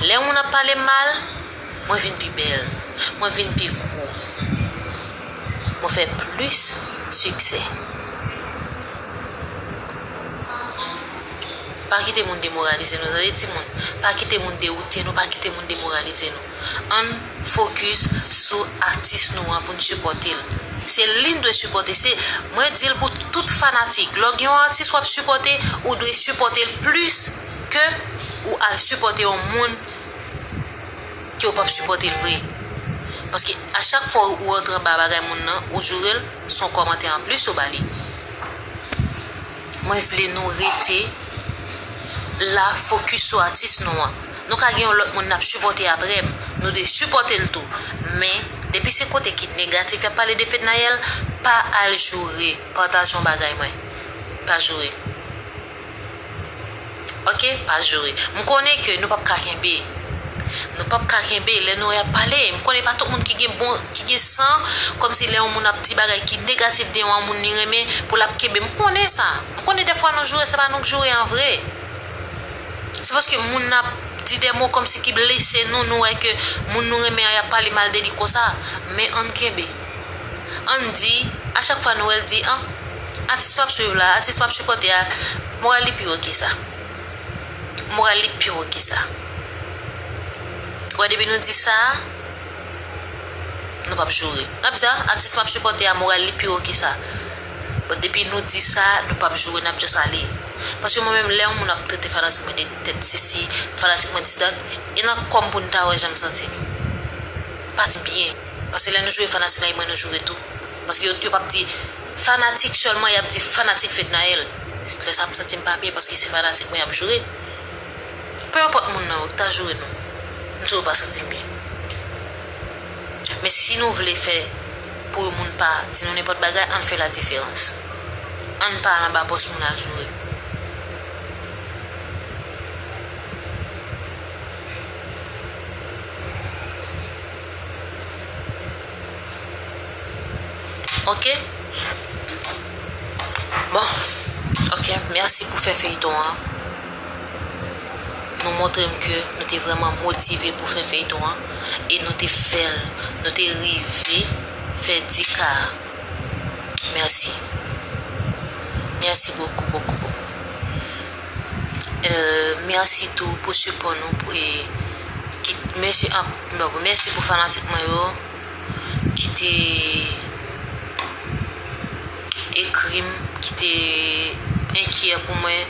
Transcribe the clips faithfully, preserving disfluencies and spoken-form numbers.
Lè yon moun ap pale m mal, mwen vin pi bèl, mwen vin pi gwo, mwen fè plis siksè. Pa kite moun demoralize nou, tande timoun. Pa kite moun dewoute nou, pa kite moun demoralize nou. Ann fokis sou atis nou an pou n sipòte l. Se li n dwe sipòte. Se, mwen di l pou tout fanatik. Lè w gen yon atis w ap sipòte, ou dwe sipòte l plis ke ou al sipòte yon moun ke w p ap sipòte l vre. Paske a chak fwa ou rantre anba bagay moun nan, ou joure l, se yon kòmantè anplis ou ba li. Mwen vle nou rete la, fokis sou atis nou an. Nou ka gen yon lòt moun n ap sipòte apre m, nou dwe sipòte l tou. Men, depi se kote ki negatif, y ap pale de Fednaelle, pa al joure, pataje yon bagay mwen. Pa joure. Ok, pa joure. M konnen ke nou p ap ka kenbe. Nou p ap ka kenbe lè nou wè y ap pale. M konnen pa tout moun ki gen bon, ki gen san, kòmsi lè yon moun ap di bagay ki negatif de yon moun li renmen, pou l ap kenbe. M konnen sa. M konnen dèfwa nou joure, se pa nou k joure an vre. Se paske moun nan ap di de mo kòmsi ki blese nou, nou wè ke moun nou renmen an y ap pale mal de li konsa. Men ann kenbe. Ann di, a chak fwa nou wè l di, an, atis m ap swiv la, atis m ap sipòte a, moral li pi wo ke sa. Moral li pi wo ke sa. Ou wè, depi nou di sa, nou p ap joure. N ap di, a, atis m ap sipòte a, moral li pi wo ke sa. Bon, depi nou di sa, nou p ap joure, n ap just ale. Paske mwen menm, lè yon moun ap trete fanatik mwen de tèt sesi, fanatik mwen dis dat, e nan kò m pou n ta wè jan m santi m. M pa santi m byen. Paske lè nou joure fanatik la, e mwen nou joure tou. Paske yo, yo p ap di fanatik sèlman, y ap di fanatik Fednaelle. Lè sa a, m santi m pa byen paske se fanatik mwen y ap joure. Pe enpòt moun nan, ou ta joure nou. M di w pa santi m byen. Men si nou vle fè pou yon moun pa di nou nenpòt bagay, ann fè ladiferans. Ann pa al anba pòs moun al joure. Ok? Bon, ok, mèsi pou fè feyton an. Nou montre m ke nou te vrèman motive pou fè feyton an e nou te fè l, nou te rive fè dis K. Mèsi. Mèsi bokou, bokou, bokou. Euh, mèsi tou pou sipò nou pou, e, ki, mèsi, an, bon, mèsi pou fanatik mwen yo ki te ekri m, ki te enkyè pou mwen,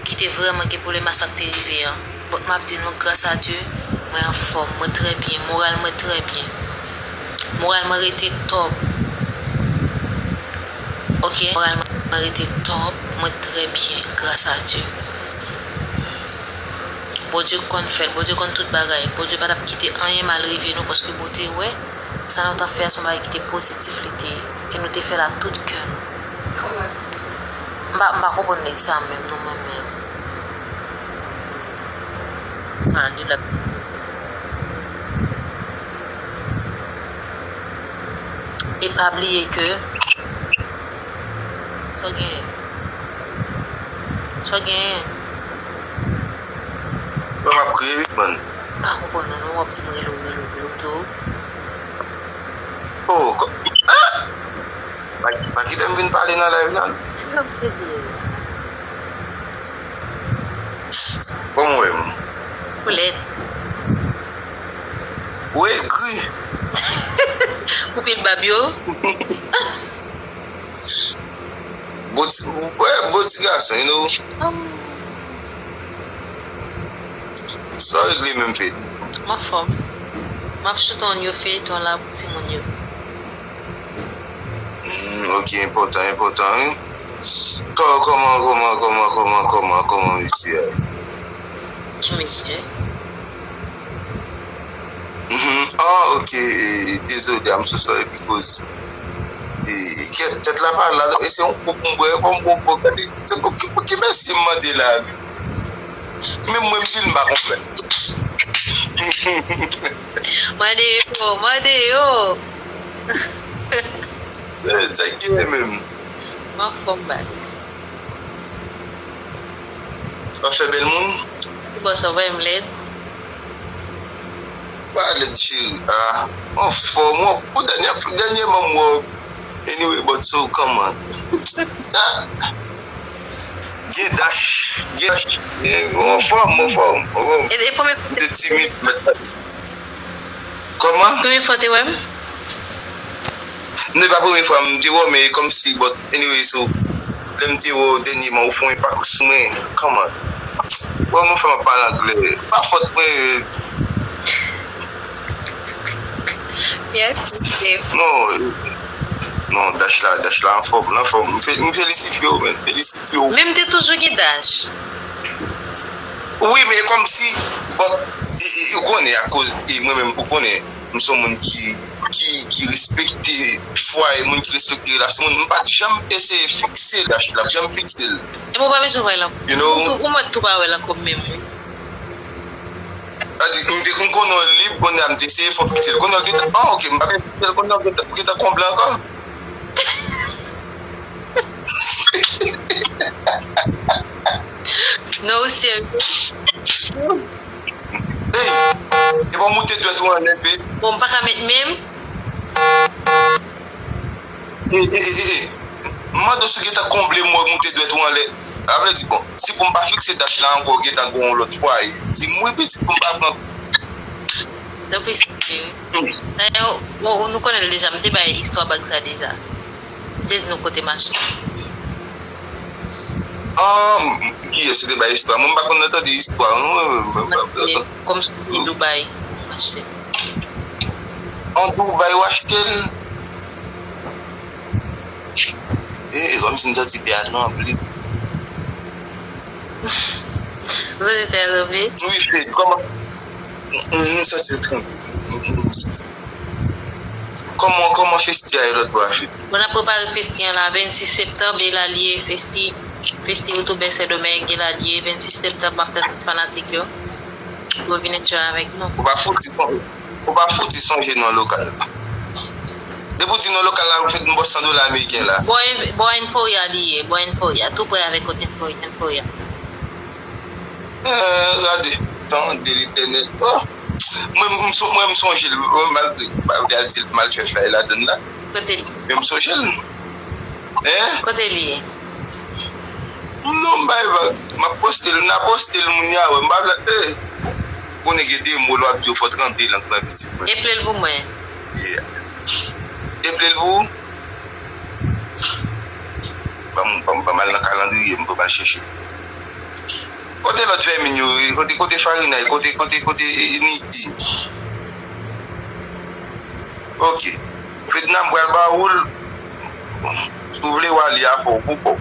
ki te vrèman gen pwoblèm a sa k te rive an. But m ap di nou, gras a Dye, mwen anfòm, mwen trè byen, moral mwen trè byen. Moral mwen rete top. Ok, moral mwen rete top, mwen trè byen, gras a Dye. Bondye konn fè l, Bondye konn tout bagay. Bondye pa t ap kite anyen mal rive nou, paske Bondye wè sa nou t ap fè a se yon bagay ki te pozitif li te ye, e nou te fè l ak tout kè nou. M pa, m pa konprann nèg sa menm, non, mwen menm. Ah, li la. E pa bliye ke, sa w genyen? Sa w genyen? Bon, m ap kriye, wi, man. M pa konprann ou non, w ap di m rele w, rele w, rele w, m di w. Oh, ko-, ah! Pa, pa kite m vin pale nan live la. Se sa m te di. Bon, mwen menm. Ou lèd. Ou egri. Pou pil bab yo. Bo ti, wè, bo ti gason, you know. Oh. Sa w regle menm, Fed? M anfòm. M ap choute on yo feyton la pou timoun yo. Hmm, ok, enpòtan, enpòtan, wi. Kò-, kòman, kòman, kòman, kòman, kòman, kòman mesye a ye? Ki mesye? Mhm. Ah, ok, e, dezole, I'm so sorry, because, e, kèt, tèt la pa la, e se yon kou pou m bwè, fò m bwè, bwè, gade, se pou ki, pou ki mesye m mande la, wi. Menm mwen, m di l m pa konprann. Mande yo, mande yo. Eh, sa k genyen menm? M anfòm, baz. W ap fè bèl moun? Ki bò sa, w pa wè m lèd? Pale cheri, ah, anfòm, bon, dènyè, dènyèman m wè w. Anyway, but so, come on. Ah, gen dash, gen dash. Eh, anfòm, anfòm, anfòm. E, e konbyen fwa te... De timid, mèt. Kòman? Konbyen fwa te wè m? Se pa premye fwa m te wè w, men e kòmsi, but anyway, so, lè m te wè w dènyèman, ou fè yon enpak sou mwen. Come on. Bon, mwen fè m ap pale anglè. Pa fòt mwen. Yes, Steve. Non, non, dash la, dash la anfòm, l anfòm. M fe-, m felisifye w, men, felisifye w. Men m te toujou gen dash. Wi, men kòmsi, but, e, e, ou konnen, akoz, e, mwen menm, ou konnen, m se yon moun ki, ki, ki respekte fwa, e moun ki respekte relasyon moun, m pa t janm eseye fikse dash la, m pa t janm fikse l. E mwen pa bezwen wè l ankò. You know? Ou, ou mèt tou pa wè l ankò menm, wi. Sa di, m te, m konnen w lib, kounye a m te eseye fè w fikse l. Kounye a w gentan, ah, ok, m pa gen fikse l, kounye a w gentan, w gentan konble ankò. Non, ou serye. Ey, e bon, moute dwèt ou anlè, pe. Bon, m pa ka met men m. E, e, e, e, e. M mande w si w gentan konble m wè moute dwèt ou anlè. Sa vle di, bon, si pou m pa fikse dash la ankò, w gentan gen yon lòt fwa, e. Di m wi, pitit, pou m pa pran. Tanpri, sèvi. Dayè, w, w, nou konnen l deja, m te bay istwa bag sa deja. M te di nou kote m achte. Ah, kiyès ou te bay istwa? Mwen, m pa konn nan tande istwa, non. Kòmsi w te Dubai, m achte. An Dubai, w achte l? E, kòmsi m santi tè a tranble. Ou santi tè a tranble? Wi, Fed, kòman? M, m, m santi l tranble. M, m, m santi. Kòman, kòman festi a ye lòt bò a, Fed? Bon, n ap prepare festi an la, vennsis septanm, e la l ye, festi, festi youtubè Sendomeng, e la l ye, vennsis septanm, m ap tann tout fanatik yo pou yo vin enjoy avèk nou. Ou pa fouti sonje, ou pa fouti sonje non lokal la. Depi w di non lokal la, ou fè m bò san dola ameriken la. Bò, bò Euphoria li ye, bò Euphoria, tou prè avèk kote Euphoria, Euphoria. Eh, gade, tande Letènèl. Oh, mwen, m son-, mwen, m sonje l, mwen, malgre, pa vle al di l mal fè fly ladann la. Kote li? Men m sonje l. Hein? Kote li ye? Non, m bay vag. M ap poste l, m ap poste l, moun ya wè. M pa vle, eh. Konnen gen de mo lè w ap di yo fò w tranble lang nan pitit mwen. Eple l pou mwen. Yeah. Eple l pou ou? Ban m, ban m, ban m al nan kalandriye m pou m al chèche. Kote lòt vèmin yo ye? Kote, kote Farinay? Kote, kote, kote Niki? Ok. Fedna, m pral ba ou l. Si w vle w ale a fò w pou kò w.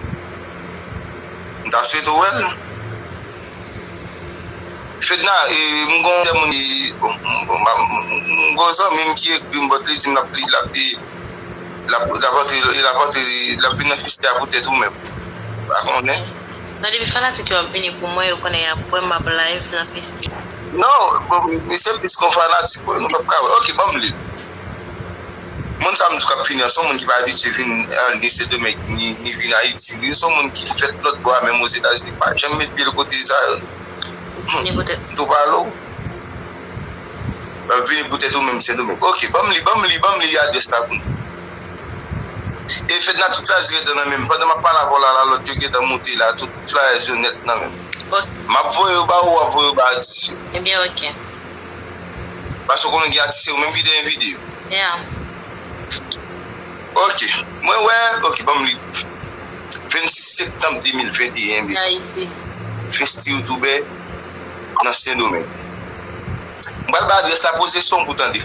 M ta swete w wè l. Fedna, e, m gon de moun ki, m, m, m, m gon zanmi m ki ekri m, but li di m l ap, li, l ap, li, l ap, l ap antre, l ap antre, l ap vin nan festi a poutèt ou menm. Pa konnen. Non, depi fanatik yo ap vini pou mwen, yo konnen y ap wè m ap live nan festi. Non, bon, misye plis kon fanatik, nou p ap ka wè. Ok, ban m li. Moun sa m di w k ap vini an, se yon moun ki pa abitye vin, eh, ni Sendomeng, ni, ni vin Ayiti. Li se yon moun ki fèt lòt bò a, menm Ozetazini, pa janm met pye l kote sa yo. Vini poutèt. M tou pale w. L ap vini poutèt ou menm Sendomeng. Ok, ban m li, ban m li, ban m li adrès la pou nou. E Fedna, tout flyers yo gentan nan men m. Pandan m ap pale avè w la, la, lòt yo gentan moute la, tout flyers yo nèt nan men m. Ok. M ap voye yo ba ou, w ap voye yo ba atis yo. Ebyen, ok. Paske w konnen gen atis se ou menm ki te envite yo. Yeah. Ok. Mwen wè, ok, ban m li. Vennsis septanm de mil venteyen, mesye. Ayiti. Festi youtubè nan Sendomeng. M pral ba adrès la, poze son pou tande.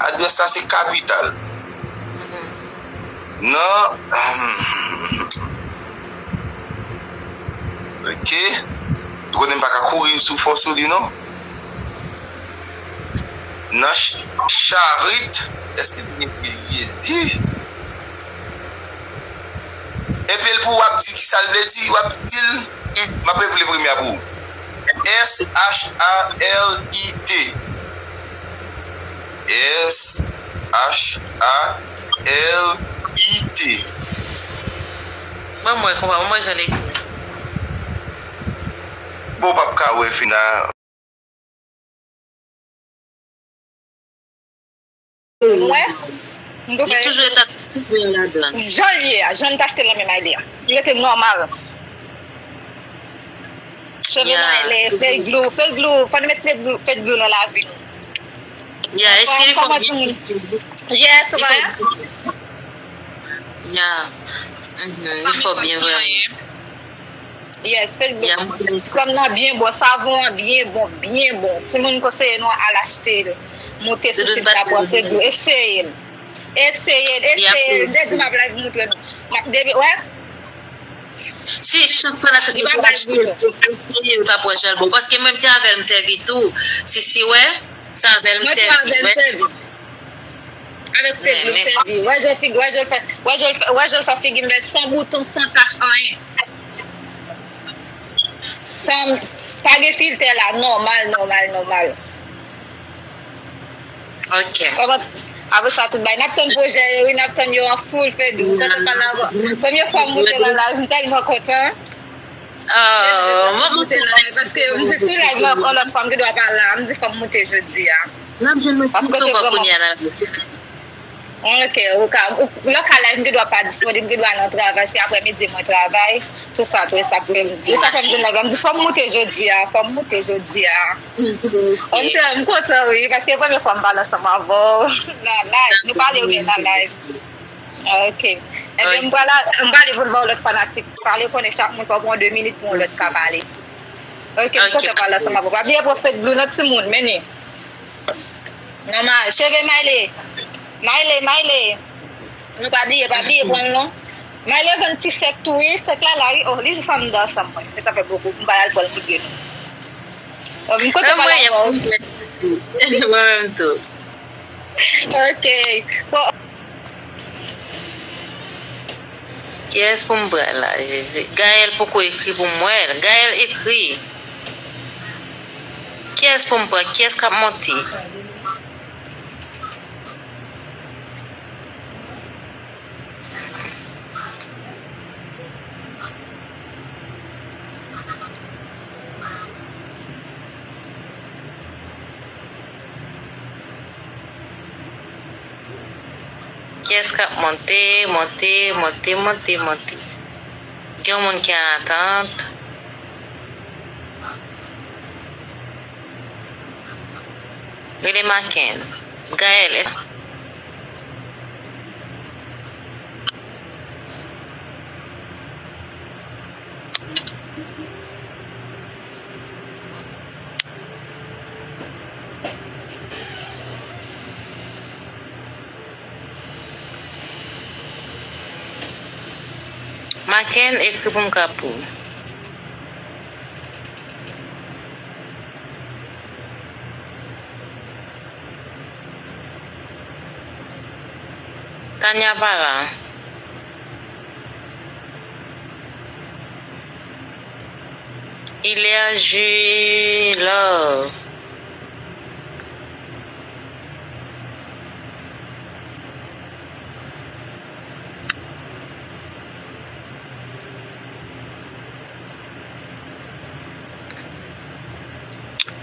Adrès la se kapital. Mhm. Nan, ok. Ou konnen m pa ka kouri sou fò sou li, non. Nan ch-, charit, èske li gen pil Jezi? Epi l pou w ap di kisa l vle di, w ap di l, m ap eple premye a pou ou. S H A R I T. S H A R I T. Ban m wè konpa, ban m wè jan l ekri. Bon, w p ap ka wè fina. Mwen, m tou fè. Li toujou rete ap fè tout moun ladan. Jan l ye a, jan n t achte l nan men Mayle a. Li rete nòmal. Cheve Mayle, fake glue, fake glue, fò n met fake glue, fake glue nan lavi nou. Ya, èske li fòk byen? Yes, ou konnen. Ya. Mhm, li fò byen vrèman. Yes, fake glue. Krèm nan byen bon, savon an byen bon, byen bon. Timoun, konseye nou al achte l. Moute sou sit la pou fake glue. Eseye l. Eseye l, eseye l. M te di m ap live moutre nou. M ap depi, wè. Si chak fanatik nou te achte l, eseye l, ou t ap wè jan l bon. Paske mwen menm se avè l m sèvi tou. Si, si, wè, se avè l m sèvi. Mwen tou avè l m sèvi. Avèk fake glue m sèvi. Wè jan figi, wè jan l fè, wè jan l fè, wè jan l fè figi m bèl, san bouton, san tach, anyen. San, pa gen filtè la, nòmal, nòmal, nòmal. Ok. Kòman, apre sa, tout bay. N ap tann pwojè yo, wi, n ap tann yo an full, Fedou. Ou kontan pale avè w? Premye fwa m moute nan live, m tèlman kontan. Oh, mwen kontan. Paske m te sou live la, yon lòt fwa, m te dwe pa la, m di fò m moute jodi a. N ap jwenn mwen pi souvan kounye a nan live. Ok, ou ka, ou, lè w ka live, m gen dwa pa disponib, m gen dwa nan travay, se aprèmidi mwen travay, tou sa, tou e sa k fè m, e sa fè m vin live la, m di fò m moute jodi a, fò m moute jodi a. Ok, m kontan wi, paske se premye fwa m pale ansanm avè w nan live, nou pale ou byen nan live. Ok, ebyen m pral, m prale pou l ba w lòt fanatik pale, konnen chak moun fò pran de minit pou yon lòt ka pale. Ok, m kontan pale ansanm avè w. Pa bliye pran fake glue nan timoun, men ni. Nòmal. Cheve Mayle. Mayle, Mayle. Nou pa bliye, pa bliye pran l non. Mayle vann ti sèk tou wi, sèk la la wi. Oh, li jis anndan chanm mwen. Men sa fè bokou. M pa al pran l moutre nou. Oh, m kontan pale avè w. Mwen menm tou. Ok. Bon. Kiyès pou m pran la, Jezi? Gaël poko ekri pou m wè l. Gaël ekri. Kiyès pou m pran? Kiyès k ap monte? Kiyès k ap monte, monte, monte, monte, monte? Gen yon moun ki an atant. Rele Maken. Gaël. Maken, ekri pou m ka pou. Tania pa la. Ilerji Love.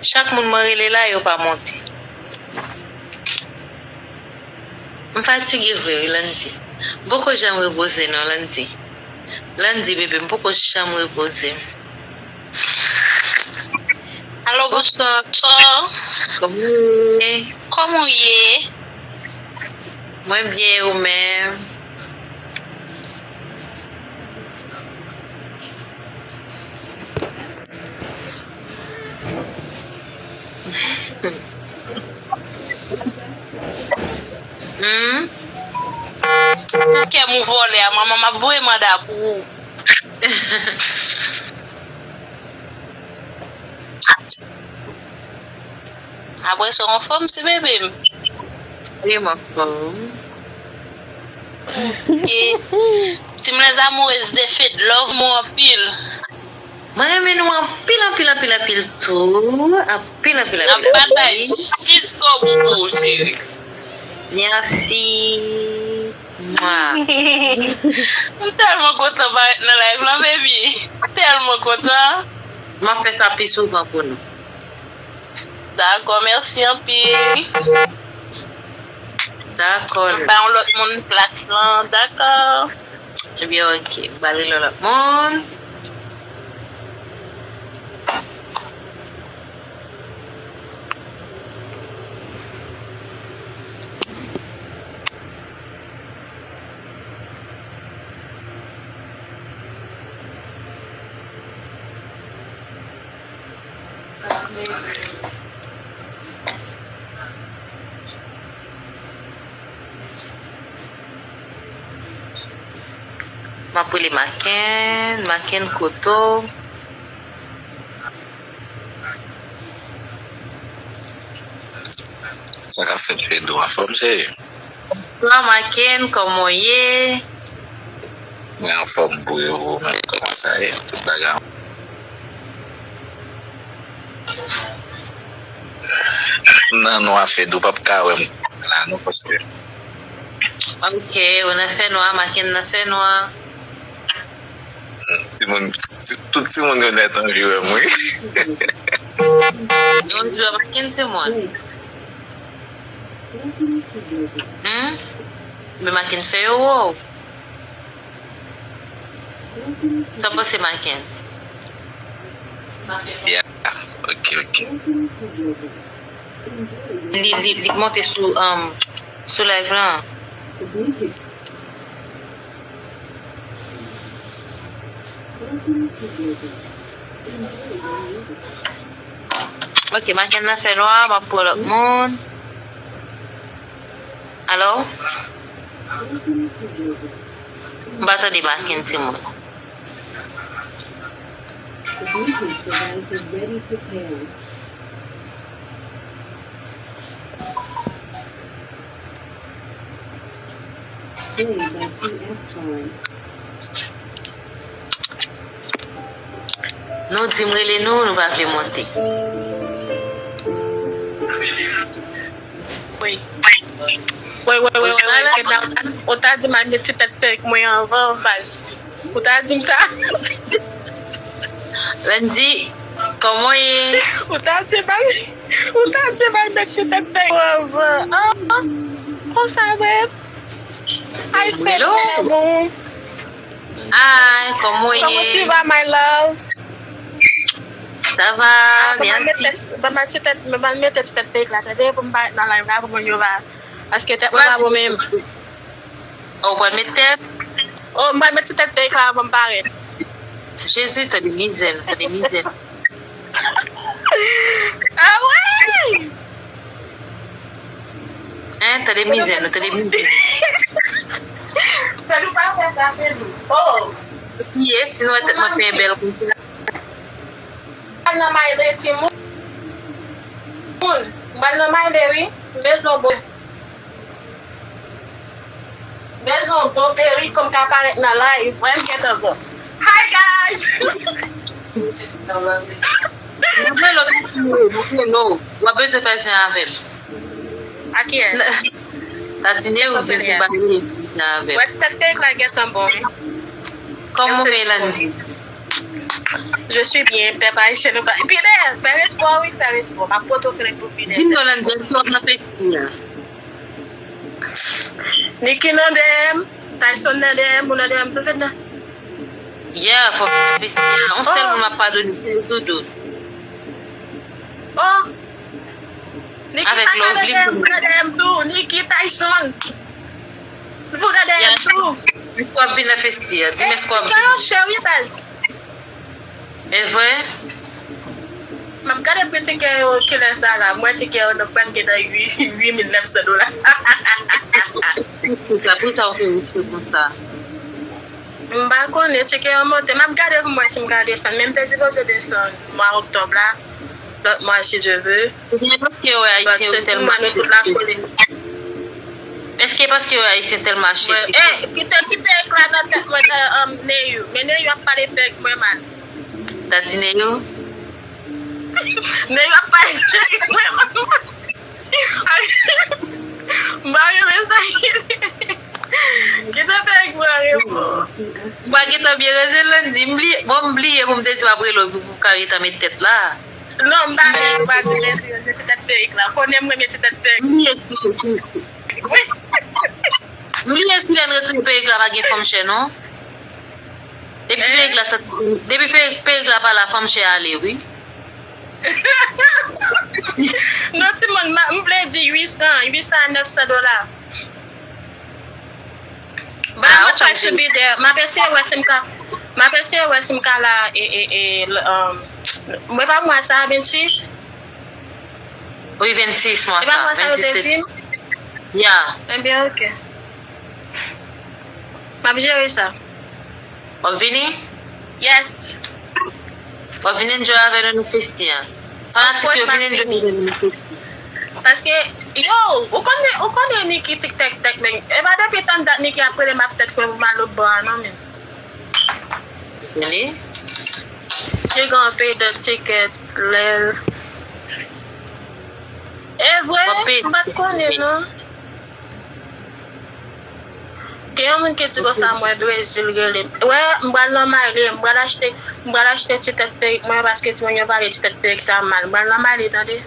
Chak moun mwen rele la, yo pa monte. M fatige vre wi, Landy. M poko janm repoze non, Landy. Landy, bebe, m poko janm repoze. Alo, bonswa. Kòman w ye? Kòman w ye? Mwen byen, ou menm? Hmm? Kè m ou vòlè a, manman, m ap voye manda pou ou. Apre sa, w anfòm, ti bebe m? Wi, m anfòm. E, Team Les Amoureuses de Fed, love mwen anpil. Mwen renmen nou anpil, anpil, anpil, anpil tou. Anpil, anpil, anpil, anpil. N ap batay jiskobou pou ou, cheri. Mèsi. Mwa. M tèlman kontan parèt nan live lan, baby. M tèlman kontan. M ap fè sa pi souvan pou nou. Dakò, mèsi anpil. Dakò. Ba yon lòt moun plas lan, dakò. Ebyen, oke. Ba li yon lòt moun. M ap rele Maken, Maken kote w? Sa k ap fèt, Fedou? Anfòm, serye? Bonswa, Maken, kòman w ye? Mwen anfòm, bro, e ou menm, kòman sa ye? Tout bagay. Nan nwa, Fedou p ap ka wè m la, non, paske. Ok, ou nan fènwa, Maken nan fènwa. Timoun, ti- tout timoun yo nèt anvi wè m, wi. Yon jou, Maken timoun. Hmm? Men Maken fè yo wo. Sa w panse, Maken? Yeah, ok, ok. Li, li, li monte sou, um, sou live lan. Ok, Maken nan fènwa, m ap pran lòt moun. Alo? M pa tande Maken timoun. Nou di m rele nou, nou pa vle monte. Wi. Wi, wi, wi, wi, wi. Kèt la, ou ta di, ou ta di m al met ti tèt perik mwen anvan, baz. Ou ta di m sa. Landy, kòman w ye? Ou ta di m al, ou ta di m al met ti tèt perik mwen anvan. Ah, konsa vre? Ay, Fedou. Ay, kòman w ye? Comment tu vas, my love? Ça va, merci. Ban m ti tèt, ban m ti tèt, ban m ti tèt perik la, tande, pou m parèt nan live la, pou moun yo va. Paske tèt mwen pa bon menm. Oh, ou pral met tèt? Oh, m pral met ti tèt perik la avan m parèt. Jezi, tande mizè nou, tande mizè nou. Ah wi! Hein, tande mizè nou, tande mizè. Fedou pa fè sa, Fedou. Oh! Ye, si nou wè tèt mwen pi bèl konsa. Al nan may de timoun. Mwen nan may de, wi. Bezwen bon. Bezwen bon perik pou m ka parèt nan live. Wè m gentan bon. Hi, guys! Mwen rele w, mwen rele w. W ap bezwen fè zen avè m. A kiyès? Tatine ou di m se pa li nan avè m. Wè, ti tèt perik la gentan bon, wi. Kòman w ye, Landy? Je suis bien, pèp ayisyen nou pa. Epi dèyè, fè respè, wi, fè respè. M ap pote w plent pou pi dèyè. Di m non, Landy, èske w ap nan festi a? Niki nan D M, Tyson nan D M, ou nan D M tou, Fedna? Yeah, fò m nan festi a. On sèl moun m ap padone, se Doudou. Oh! Niki, avèk Lovely, nan D M tou, Niki, Tyson. Pou nan D M tou. Èske w ap vin nan festi a? Di m, èske w ap vin? Ti kè yo che wi, baz. E vre? M ap gade pri tikè yo kilè sa la. M wè tikè yo nan prèske nan uit mil nèf san dola. Poukisa, poukisa w fè misye konsa? M pa konnen, tikè yo monte. M ap gade pou m wè si m ka desann. Men m te sipoze desann mwa oktòb la. Lòt mwa, si Dye vle. Ebyen, paske yo wè ayisyen yo tèlman. Èske paske yo wè ayisyen tèlman achte tikè? Eh, kite ti perik la nan tèt mwen, nan, um, Neyou. Men Neyou ap pale perik mwen mal. Tati Neyou? Neyou ap pale perik mwen mal. M pa renmen sa. Kite perik mwen repo. M pa gentan byen ranje l, Landy. M bliye, bon, m bliye pou m te di m ap rele w pou, pou w ka gentan met tèt la. Non, m pa renmen, m pa di mèsi, renmen ti tèt perik la. Konnen m renmen ti tèt perik. M bliye tou. Wi. M bliye si lè n retire perik la pa gen fanm chè non. Depi perik la sot, depi perik la pa la fanm chè ale wi. Non timoun, m vle di uit san, uit san a nèf san dola. But I'm gonna try to be there. M ap eseye wè si m ka, m ap eseye wè si m ka la e e e um, mwen pa mwa sa vennsis. Wi vennsis mwa sa. E pa mwa sa yo te di m? Ya. Ebyen ok. M ap jere sa. W ap vini? Yes. W ap vin enjoy avè nou nan festi an. Fanatik yo vin enjoy avè nou nan festi an. Paske, yo, ou konnen, ou konnen Niki tik tèk tèk men. E pa depi tann dat Niki ap rele m ap tèks mwen pou m al lòtbò a non men. Vini. Li gen yon pay de ticket lè. E vre? M pa t konnen non. Gen yon moun ki di konsa mwen Brezil rele m. Wè, m pral nan Maile, m pral achte, m pral achte ti tèt perik mwen paske timoun yo pale ti tèt perik sa mal. M pral nan Maile tande.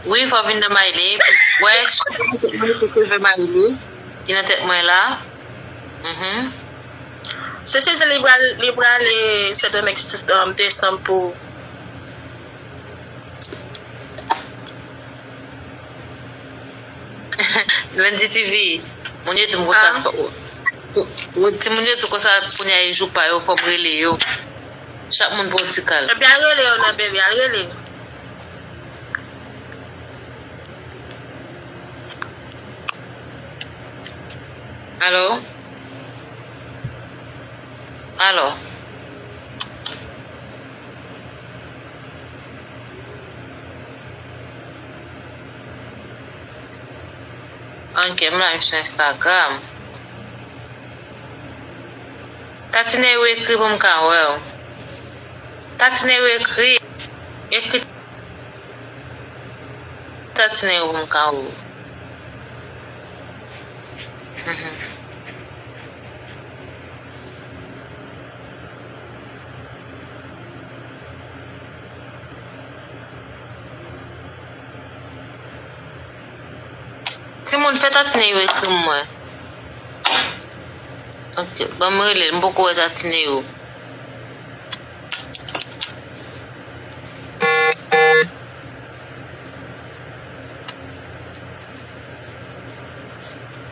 Wi, fò w vin nan Maile. Wè, cheve Maile ki nan tèt mwen la. Mhm. Sesi di li pral, li pral e Sendomeng sis, um, desanm pou Landy T V, moun yo di m konsa fò. Ti moun yo di konsa kounye a e jou pa yo, fò m rele yo. Chak moun pran ti kal. Epi al rele yo non, baby, al rele yo. Alo? Alo? Ok, m live sou Instagram. Tatine yo ekri pou m ka wè w. Tatine yo ekri. Ekri. Tatine yo pou m ka wè w. Mhm. Timoun, fè Tatine yo ekri m wè. Ok, ban m rele l, m poko wè Tatine yo.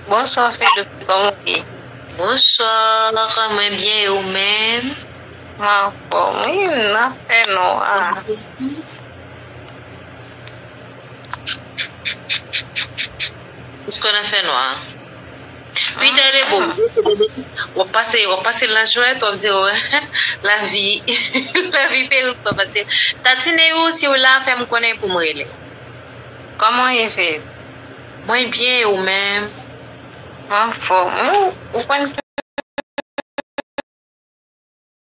Bonswa Fedou, kòman w ye? Bonswa, mwen byen e ou menm? Mwen anfòm wi, nan fènwa. Piske nan fènwa. Pita e de bon. W ap pase, w ap pase lajwèt, w ap di, wè, lavi, lavi perik pa pase. Tatine ou, si w la, fè m konnen pou m rele. Kòman w ye, Fed? Mwen byen, e ou menm? Anfòm. Ou, ou konn